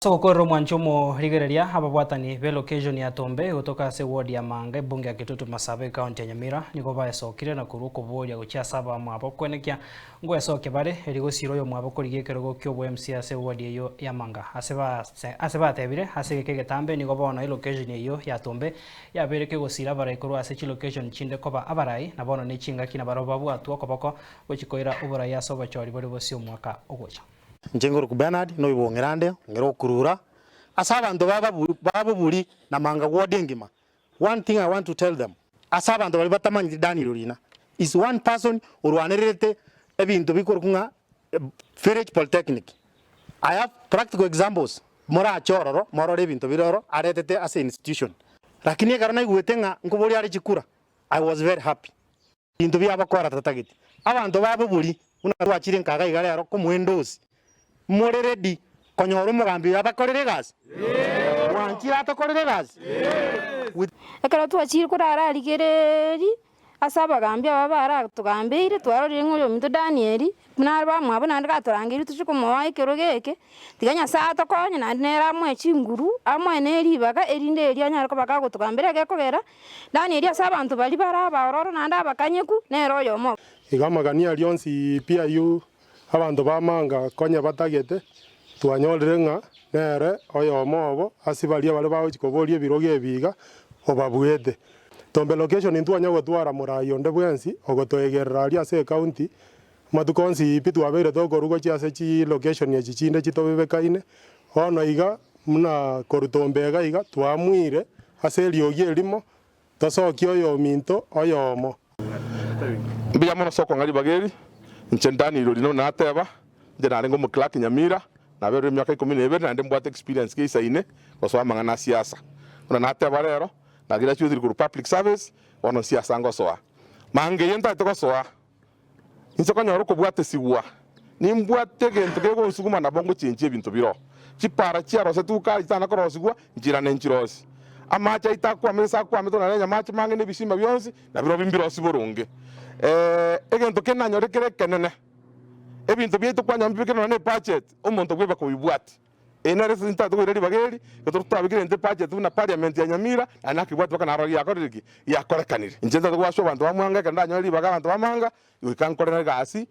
Ase ogokorera omwancho omorigereria, ababwatani b'elocation ya Tombe gotoka ase eward ya Manga ebunge ya Kitutu Masaba ecounty ya Nyamira nigo baesokire na korwa okoboria gochia ase abamwabo kwenekia ngwesokia bare erio gosira oyomwabo korigia ekerogo ki'obo MCA ase eward eyio ya Manga. Ase ase batebire ase egeka egetambe nigo bono elocation eyio ya Tombe yabeire kegosira abarai korwa ase chilocation chinde koba abarai na bono nechingaki nabarabwo babwatwe okoboko gochia koira oborai ase obochori bore bosio omwaka ogocha. Inche ngoroku Bernard, noibong'era nde, ng'ere okurura ase abanto baboburi na manga ward engima. One thing I want to tell them, ase abanto baria batamanyeti Daniel Orina is one person orwanererete ebinto bikorokwa ng'a village polytechnic. I have practical examples morache ororo morore ebinto bire oro aretete ase institution. Lakini ekero naigwete ng'a nkoboria are chikura, I was very happy. Binto bi'abakora tatageti. Abanto ba bobori, buna twachire nkaga iga rero komoendosi, more ready konyora omogambi oyo abakorere egasi? Mwanchire atokorere egasi? With. Ekero twachire korara rigereeri ase abagambi aba baratogambeire, twarorire ng'a oyominto Danieli, buna are bamwabo naende gatorangeire tochie komoa ekerogo eke, tiga Nyasae atokonye naende nere amoe chinguru, amoe ne ribaga erinde erio anyare koba kagotogambera egekogera Danieli ase abanto baria bare abaororo naende abakanyeku, nere oyomo obo. Igo amagania aria onsi pi ayio abanto b'amanga konya batagete, twanyorire ng'a nere oyomo obo ase baria bare bagochia koboria ebirogo ebi iga, obabuete. Tombe location ntwanya gotwara morai onde bwensi ogotoegerera aria ase ecounty, amatuko onsi pi twabeire tokorwa gochia ase chilocation echi chinde chitobebekaine, bono iga buna korwa Tombe iga iga twamuire ase eriogi erimo tosokie oyominto oyomo. Mbuya mono ase okong'a ribaga eri, inche Daniel Orino nateba, inche narenge omoclerk Nyamira, naberire emiaka ikomi na ebere naende mbwate experience geisaine gosoa amang'ana a siasa. Buna nateba rero, nagraduatire korwa public service, bono siasa ngosoa. Manga eye ntagete gosoa, inche konyora okobwatesigwa, nimbwate egento kegonsuguma nabo ngochenchia ebinto bire oo. Chipara chiarosetigwe kare chitana korosigwa, nchirane nchirosie. Amache aito akwamete ase akwamete buna nenya amache mange na ebisima bionsi, nabirobio mbirosie boronge. Egento kende nanyore kere ekenene, ebinto biaito kwanyora mbibekire nonya na ebudget, omonto bweba kobibwatia. Eye nere ase ntagete koira ribaga eri, ekero twabekire ente ebudget buna parliament ya Nyamira, naende nakebwati mpaka narora giakorire ki? Giakorekanire. Inche ntagete goaswa abanto ba Mwanga ekero ndanyore ribaga abanto ba Manga, goika nkore egasi.